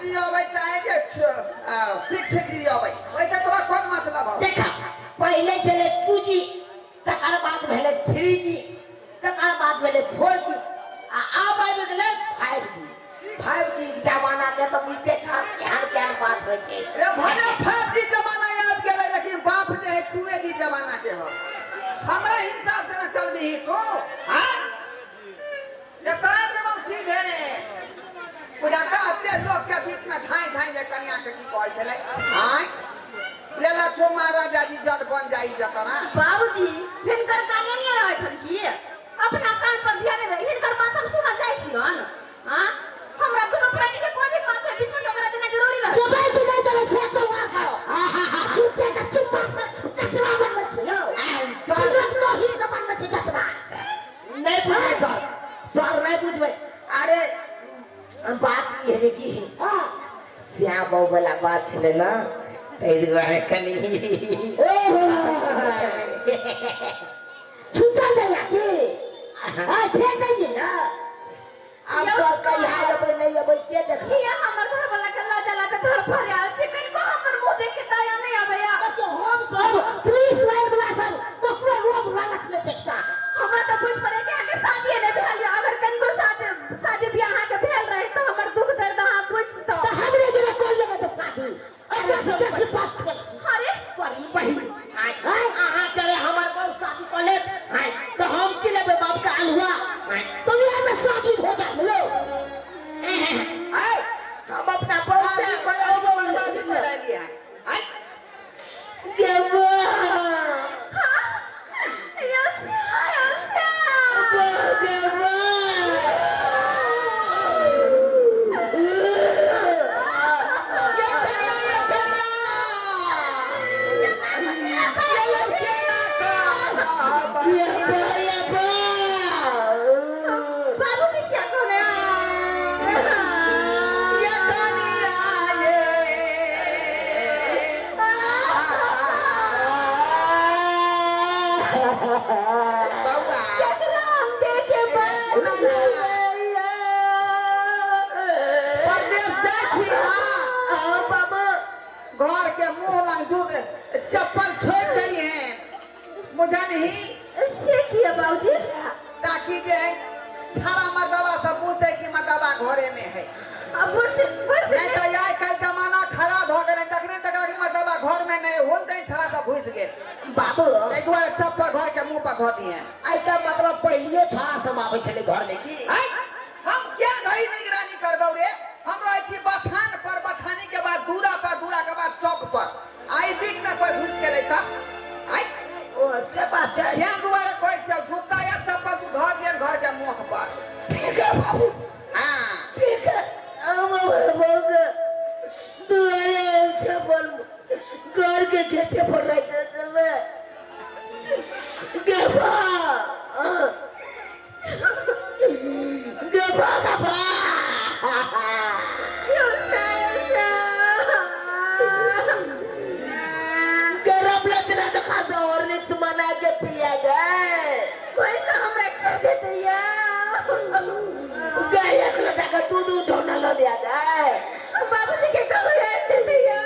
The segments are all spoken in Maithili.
जी अबै चाहे जे 6G अबै, ओहिसँ तोरा कोन मतलब हौ? देखा, पहिले छलै 2G, तकर बाद भेलै 3G, तकर बाद भेलै 4G, आ आब आबि गेलै 5G। 5G के जमाना में तऽ बुझते छह केहन केहन बात होइ छै। रे भले 5G जमाना आबि गेलै, लेकिन बाप जे है 2G जमाना के हो। हमरा हिसाब से न चलबिही तू। हाँ, जवन चीज है बुझाता एते लोक के बीच में धाई धाई जे कनिया के की कहै छलै। आँय लेला छो महाराजा जी जद बन जाई जतना। बाबूजी हिनकर काने नहीं रहै छन की? अपना कान पर ध्यान नहीं दे, हिनकर बात हम सुनऽ जाइ छियन। हाँ, हमरा दुनू प्राणी के कोई भी बात है बीच में झगड़ा देना जरूरी रहे। चुपै छी नहि देबै से तो वहाँ करो। चुपे के चुम्मा से जतरा बनबै छी यौ। सर लोही से बनबै छी जतरा। नहीं बुझबै सर, सर नहीं बुझबै। अरे बात ई है कि हाँ। श्याम बाबू वाला बात छलै ना, ताहि दुआरे कनि ओहो छूटल जाइया की? आइ फेर नहि गेल ना? आब सर कहिया अबै नहि अबै के देखबै। किया हमर घर वाला के लजा लगा धर फरियाल छै, कनिको हमर मुंह देख के दया नहीं आबैया। देखियौ हम सब पुलिस लाइन वाला सब ककरो रोब लालच नहि देखता। हमरा तऽ बुझ पड़े कि अहाँके शादी नहि भेल यऽ, अगर कनिको शादी बियाह अहाँके भेल रहे तऽ हमर दुख दर्द अहाँ बुझतौ। तऽ हमरे जेना कऽ लेबै तऽ शादी, अपना से बेसी बात करै छी। अरे तोरी बहिन, आय अहाँ चले हमर बहु शादी कऽ लेत, आय तऽ हम की लेबै बाप के अलुआ? आय तऽ वएह में शादी भऽ जायत यौ। आय हम अपना बहु शादी से कऽ लेली, बर्बादी कऽ लेली है। आय गेबा। हाँ, यौ श्याम, यौ श्याम। गेबा। ये कनिया, ये कनिया, ये ये केना कहब? गेबा, गेबा। बाबूजी क्या कहने? ये कनिया ये बौआ केकरा हम देखे ना, ना। परदेश जाइ छी ना, बाबा घर के मुंह लग जुग चप्पल छोड़ दै हैं, बुझलही? से किया बाबूजी? ताकि जे है छाड़ा मर्दबा सब बुझते कि मर्दबा घरे में है। अब बुझते बुझते नहीं तो आइ काल्हि जमाना खराब हो गेलै, तखने तक कि मर्दबा घर में नहीं होल तै छाड़ा सब घुसि गेल। बाबू ताहि दुआरे चप्पल घर के मुंह पर धऽ दिहे। आइ का मतलब पहिलियो छाड़ा सब आबै छलै घर में की? आइ हम क्या घड़ी निगरानी करबौ रे? हम रहै छी बथान पर, बथानी के बाद दूरा पर, दूरा के बाद चौक पर, आई बीच में कोई घुसि गेलै तऽ आइ ओ से बात छै। क्या दुआरे कहै छियौ जूता या चप्पल तू धऽ दिहन घर के मुँह पर। ठीक है बाबू। हाँ ठीक है। हम बाबू के दुआरे चप्पल घर के गेटे पर रख देबै। गेबा गेबा गेबा। यौ श्याम, यौ श्याम। गरम लचना तो खा दो और नित मना के पिया गए। कोई का हमरा खा देते या? गए एक लोटा का दूध उठौना लो लिया गए। बाबूजी के कब याद देते या?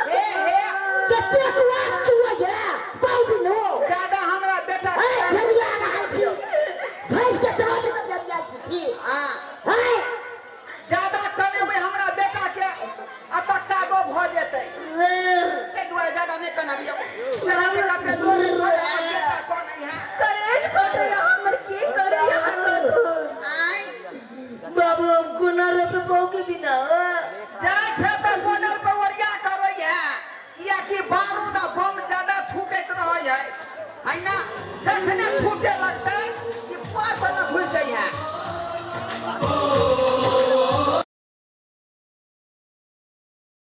हे हे कतेक बात चुअैया पाउ बिनु। ज्यादा हमरा बेटा ऐ भेड़िया रहल छी, भैंस के दरद के भेड़िया छी की? हाँ ऐ ज्यादा कनेबै हमरा बेटा के अतक्का दो भऽ जेतै, ताहि दुआरे ज्यादा नहि कनबियौ। देखै छियै कते जोरे जोरे हमर बेटा कनै है। करेज कटैया हमर, की करैया कतौ? आँय बाबू हम कोना रहबै बहू के बिना? जाइ छै तऽ बॉर्डर पर ओरिया करै है, कियाकि बारूद आ बम ज्यादा छूटैत रहै है, है ना? जखने छूटे लगतै कि पार पर न घुसि जाइ है।